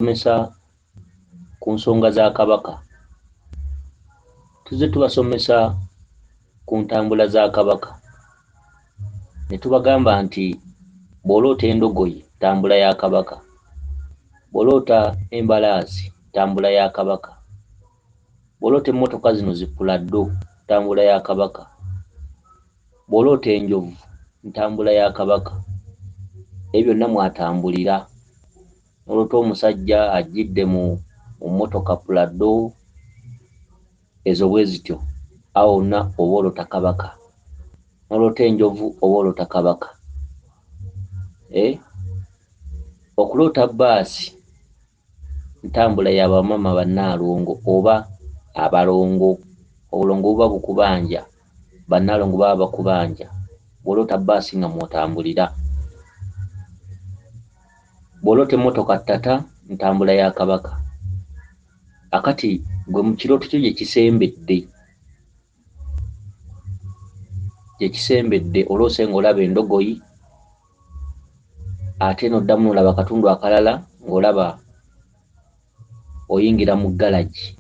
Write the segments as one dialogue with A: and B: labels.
A: Tubasomesa ku nsonga za Kabaka. Tuzze tubasomesa ku ntambula za Kabaka. Ne tubagamba nti bw'oloota endogoyi ntambula ya Kabaka, bw'oloota embalaasi ntambula ya Kabaka, bw'oloota emmotoka zino zi Prado ntambula ya Kabaka, bw'oloota enjovu ntambula ya Kabaka. Ebyo byonna mw'atambulira. N'oloota omusajja ajjidde mu mmotoka Prado ezo bwe zityo, awo wonna oba oloota Kabaka. N'oloota enjovu oba oloota Kabaka. Okuloota bbaasi ntambula ya bamaama bannaalongo oba abalongo. Obulongo buba bukubanja, bannaalongo baba bakubanja. Bw'oloota bbaasi nga mw'otambulira. Bw'oloota emmotoka ttata ntambula ya Kabaka. Akati gwe mu kirooto kyo gye kisembedde, gye kisembedde oloose ng'olaba endogoyi ate n'oddamu n'olaba akatundu akalala ng'olaba oyingira mu ggalagi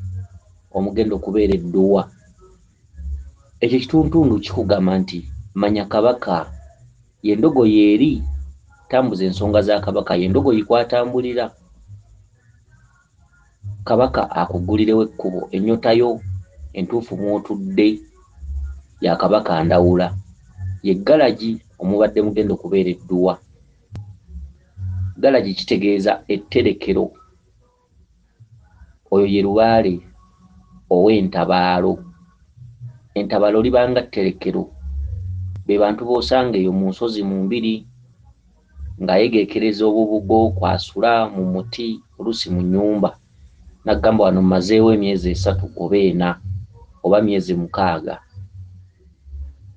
A: omugenda okubeera edduwa. Ekyo ekitundutundu kikugamba nti manya Kabaka ye ndogoyi eri tambuza ensonga za Kabaka, ye ndogoyi kw'atambulira. Kabaka akuggulirewo ekkubo, ennyota yo entuufu mw'otudde ya Kabaka Ndawula. Ye ggalagi omubadde mugenda okubeera edduwa. Ggalagi kitegeeza etterekero. Oyo ye lubaale ow'entabaalo. Entabaalo liba nga tterekero. Be bantu b'osanga eyo mu nsozi mu mbiri ng'ayegeekereza obubugo kw'asula mu muti oluusi mu nnyumba. N'agamba wano mmazeewo emyezi 3 oba 4 oba myezi 6.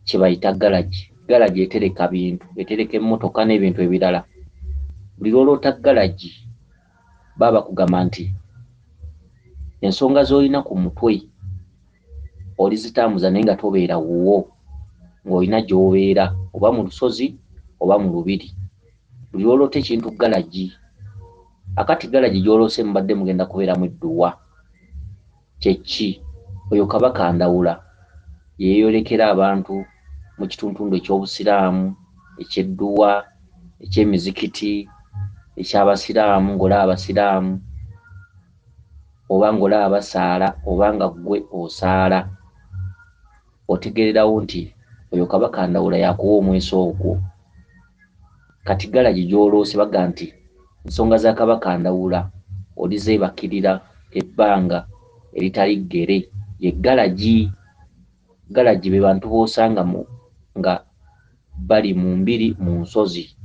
A: Kye bayita ggalagi. Ggalagi etereka bintu, etereka emmotoka n'ebintu ebirala. Buli lw'oloota ggalagi baba bakugamba nti ensonga z'olina ku mutwe olizitambuza naye nga tobeera wuwo, ng'olina gy'obeera oba mu lusozi oba mu lubiri. Buli lw'oloota ekintu ggalagi, akati ggalagi gy'oloose mubadde mugenda kubeeramu edduwa. Kye ki? Oyo Kabaka Ndawula yeeyolekera abantu mu kitundutundu eky'Obusiraamu, eky'edduwa, eky'emizikiti, eky'Abasiraamu ng'olaba Abasiraamu oba ng'olaba basaala oba nga ggwe osaala. Otegeererawo nti oyo Kabaka Ndawula y'akuwa omweso ogwo. Kati ggalagi gy'oloose bagamba nti ensonga za Kabaka Ndawula olizeebakirira ebbanga eritali ggere. Ye ggalagi. Ggalagi be bantu b'osanga nga bali mu mbiri mu nsozi.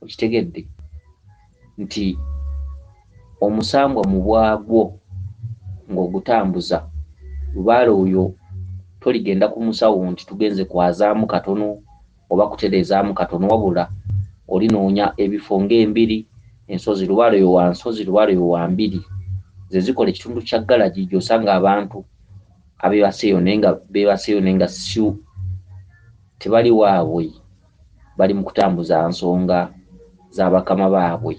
A: Okitegedde nti omusambwa mu bwagwo ng'ogutambuza lubaale oyo toligenda ku musawo nti tugenze kwazaamu katono oba kutereezaamu katono, wabula olinoonya ebifo ng'embiri, ensozi. Lubaale oyo wa nsozi, lubaale oyo wa mbiri. Ze zikola ekitundu kya ggalagi gy'osanga abantu abeebaseeyo naye nga beebaseeyo naye nga si tebali waabwe, bali mu kutambuza nsonga za bakama baabwe.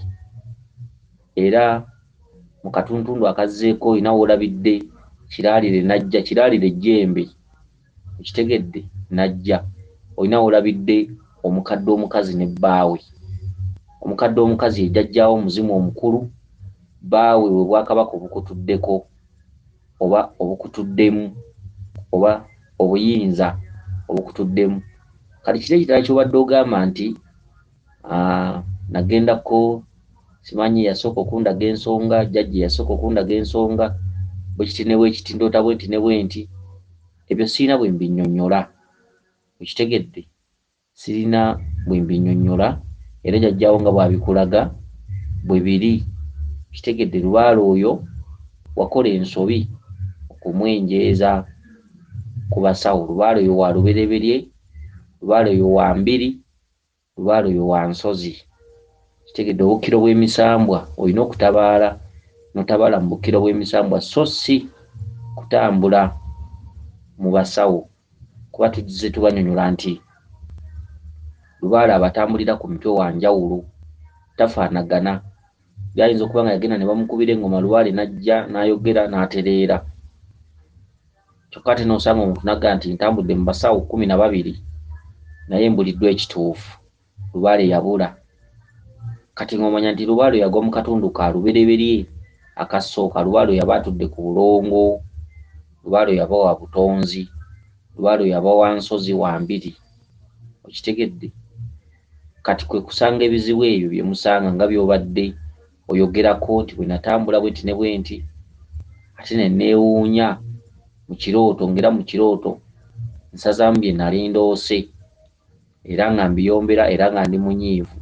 A: Era mu katundutundu akazzeeko olina w'olabidde Kiraalire n'ajja, Kiraalire ejjembe, okitegedde, n'ajja. Olina w'olabidde omukadde omukazi ne bbaawe. Omukadde omukazi ye jjajjaawo omuzimu omukulu, bbaawe bwe bwakabaka obukutuddeko oba obukutuddemu oba obuyinza obukutuddemu. Kati kiri ekirala ky'obadde ogamba nti nagendako simanyi yasooka okundaga ensonga, jjajja yasooka okundaga ensonga, bwe kiti ne bwe kiti, ndoota bwe nti ne bwe nti. Ebyo sirina bwe mbinnyonnyola. Okitegedde? Sirina bwe mbinnyonnyola era jjajjaawo nga bw'abikulaga bwe biri. Okitegedde? Lubaale oyo wakola ensobi okumwenjeeza ku basawo. Lubaale oyo wa lubereberye, lubaale oyo wa mbiri, lubaale oyo wa nsozi. Okitegedde? Obukkiro bw'emisambwa olina okutabaala n'otabaala mu bukkiro bw'emisambwa so si kutambula mu basawo, kuba tuzze tubanyonnyola nti lubaale abatambulira ku mitwe wa njawulo, tafaanagana Byayinza okuba nga yagenda ne bamukubira engoma lubaale n'ajja n'ayogera n'atereera. Kyokka ate n'osanga omuntu n'agamba nti ntambudde mu basawo 12 naye mbuliddwa ekituufu, lubaale yabula. Kati ng'omanya nti lubaale yagwa mu katundu ka lubereberye akasooka, lubaale yaba atudde ku bulongo, lubaale yaba wa butonzi, lubaale yaba wa nsozi wa mbiri. Okitegedde? Kati kwe kusanga ebizibu ebyo bye musanga nga by'obadde oyogerako nti bwe natambula bwe nti ne bwe nti, ate ne neewuunya mu kirooto, ng'era mu kirooto nsazaamu bye nali ndoose era nga mbiyombera era nga ndi munyiivu.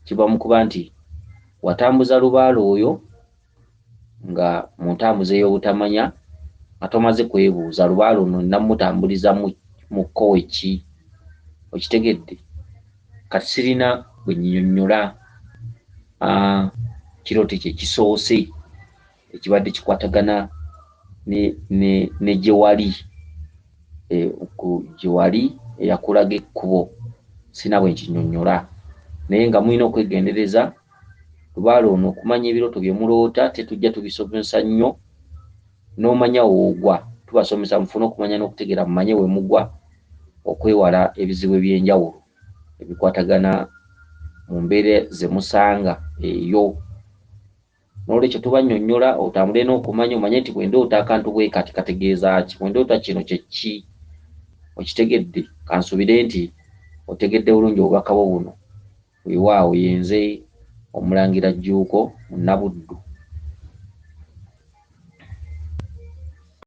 A: Kiva mu kuba nti watambuza lubaale oyo nga mu ntambuza ey'obutamanya nga tomaze kwebuuza lubaale ono nnamutambuliza mu kkowe ki. Okitegedde? Kati sirina bwe nnyonnyola kirooto ekyo ekisoose ekibadde kikwatagana ne gye wali gye wali eyakulaga ekkubo, sirina bwe nkinnyonnyola. Naye nga mulina okwegendereza lubaale ono okumanya ebirooto bye muloota, tetujja tubisomesa nnyo n'omanya woogwa. Tubasomesa mufune okumanya n'okutegeera, mumanye we mugwa okwewala ebizibu eby'enjawulo ebikwatagana mu mbeera ze musanga eyo. N'olwekyo tubannyonnyola otambule n'okumanya, omanye nti bwe ndoota akantu bwe kati kategeeza ki, bwe ndoota kino kye ki. Okitegedde? Kansuubire nti otegedde bulungi obubaka bwo buno. Weewaawo, ye nze Omulangira Jjuuko Munnabuddu.